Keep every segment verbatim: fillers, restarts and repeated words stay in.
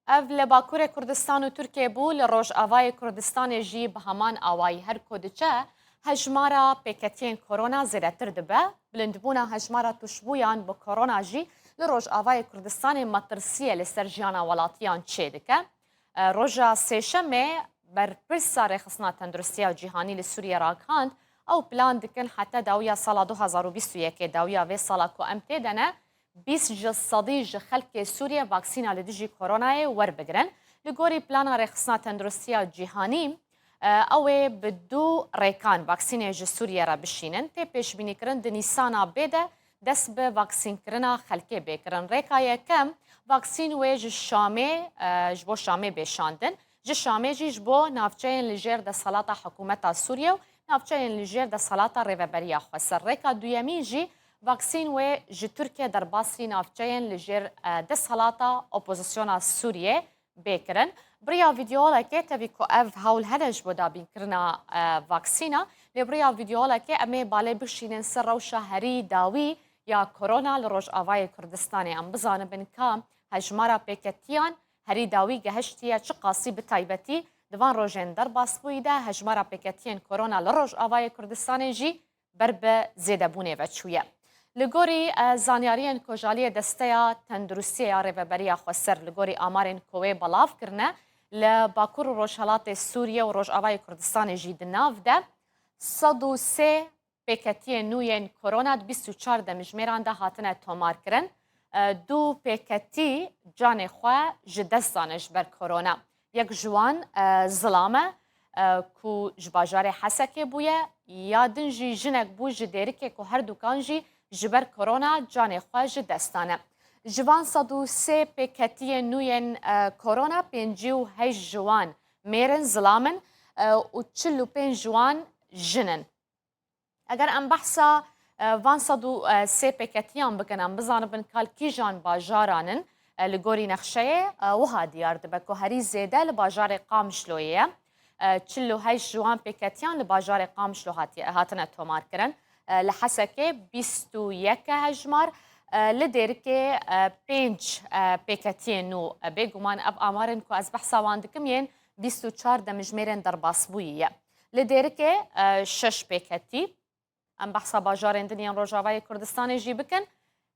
Ev li Bakurê Kurdistan û Tirkiyê bû, li Rojavayê Kurdistanê jî bi heman awayî her ku diçe, hejmara pêketiyên korona zêdetir dibe. Bilindbûna hejmara tûşbûyan bi korona jî li Rojavayê Kurdistanê metirsiyê li ser jiyana welatiyan çêdike. E, roja Sêşemê berpirsa Rêxistina Tenduristiya Cîhanî li Sûriyê ragihand, ew plan dikin heta dawiya sala du hazar û bîst û yekê, dawiya vê sala ku em tê de ne, bîst ji sedî ji xelkê Sûriyê vaksîna li dijî koronayê werbigirin. Li gorî plana Rêxistina Tenduristiya Cîhanî, e, ew ê bi du rêkan vaksînê ji Sûriyê re bişînin. Tê pêşbînîkirin di Nîsana bê de dest bi vaksînkirina xelkê bê kirin. Rêka yekem, vaksîn wê ji Şamê, e, ji bo Şamê bê şandin. Ji Şamê jî ji bo navçeyên li jêr desthilata hikûmeta Sûriyê û navçeyên li jêr desthilata Rêveberiya Xweser. Rêka duyemîn jî vaksîn wê ji Tirkiyê derbasî navçeyên li jêr, e, desthilata opozisyona Sûriyê bê kirin. Bi riya vîdeolekê, tevî ku ev hewl hene ji bo dabînkirina, e, vaksîna, lê bi riya vîdeolekê em ê balê bişînin ser rewşa herî dawî ya korona li Rojavayê Kurdistanê. Em bizanibin ka hejmara pêketiyan herî dawî gehiştiye çi qasî, bi taybetî di van rojên derbasbûyî de hejmara pêketiyên korona li Rojavayê Kurdistanê jî ber bi zêdebûnê ve çûye. Li gorî, e, zanyariyên ku ji aliyê Desteya Tenduristiyê ya Rêveberiya Xweser, li gorî amarên ku wê belav kirine, li Bakur û Rojhelatê Sûriyê û Rojavayê Kurdistanê jî di nav de sed û sê pêketiyên nû yên korona di bîst û çar demjimêran de hatine tomarkirin. E, du pêketî canê xwe ji dest dane ji ber korona. Yek ji wan, e, zilam e, e, ku ji bajarê Hesekê bûye, ya din jî jinek bû ji Dêrikê ku her dukan jî ji ber korona canê xwe ji dest dane. Ji van sed û sê pêketiyên nû yên, e, korona, pêncî û heşt ji wan mêr in, zilam in, e, û çil û pênc ji wan jin in. Eger em behsa, e, van sed û sê pêketiyan bikin, em bizanibin ka li kîjan bajaran in, e, li gorî nexşeyê, e, wiha diyar dibe ku herî zêde li bajarê Qamişloyê ye. E, çil û heşt ji wan pêketiyan li bajarê Qamişlo hatiye, hatine tomarkirin. E, li Hesekê bîst û yek e hejmar, e, li Dêrikê, e, pênc, e, pêketiyên nû, e, bêguman ev amarên ku ez behsa wan dikim yên bîst û çar demjimêrên derbasbûyî ye. Li Dêrikê, e, şeş pêketî. Em behsa bajarên din yên Rojavayê Kurdistanê jî bikin.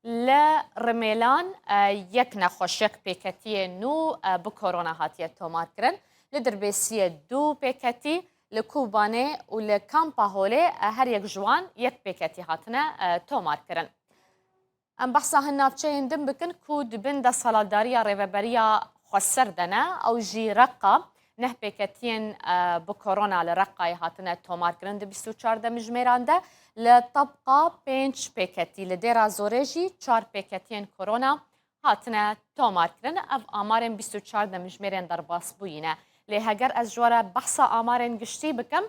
Li Rimêlan, e, yek nexweş, yek pêketiyê nû, e, bi korona hatiye tomarkirin. Li Dirbêsiyê du pêketî, li Kobanê û li Kampa Holê, e, her yek ji wan yek pêketî hatine, e, tomarkirin. Em behsa hin navçeyên din bikin ku di bin desthilatdariya Rêveberiya Xweser de ne, ew jî Reqa. Neh pêketiyên, e, bi korona li Reqayê hatine tomarkirin di bîst û çar demjimêran de. Li Tebqa pênc pêketî, li Dêra Zorê jî çar pêketiyên korona hatine tomarkirin. Ev amarên bîst û çar demjimêrên derbasbûyî ne. Lê heger ez ji we re behsa amarên giştî bikim,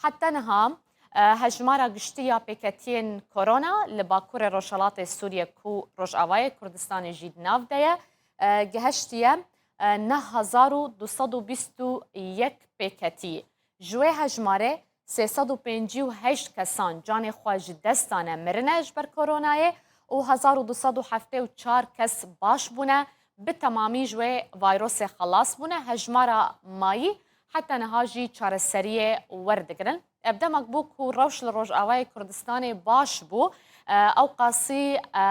heta niha, e, hejmara giştî ya pêketiyên korona li Bakurê Rojhelatê Sûriyê ku Rojavayê Kurdistanê jî di nav de ye, e, gihiştiye, e, neh hezar û du sed û bîst û yek pêketî. Ji wê hejmarê sê sed û pêncî û heşt kesan canê xwe ji dest dane, mirine ji ber koronayê û hezar û du sed û heftê û çar kes baş bûne, bi temamî ji wê vayrosê xelas bûne. Hejmara mayî heta niha jî çareseriyê werdigirin. Ev demek bû ku rewş li Rojavayê Kurdistanê baş bû. E, ew qasî, e,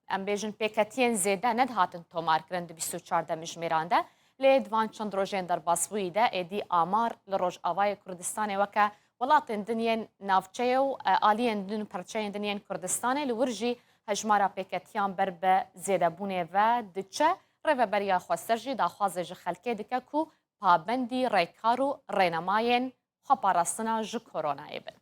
em bêjin pêketiyên zêde nedihatin tomarkirin di bîst û çar demjimêran de. Lê di van çend rojên derbasbûyî de êdî amar li Rojavayê Kurdistanê weke welatên din yên navçeyê û, e, aliyên din û perçeyên din yên Kurdistanê li wir jî hejmara pêketiyan ber bi zêdebûnê ve diçe. Rêveberiya Xweser jî daxwazê ji xelkê dike ku pabendî rêkar û rênemayên xweparastina ji koronayê bin.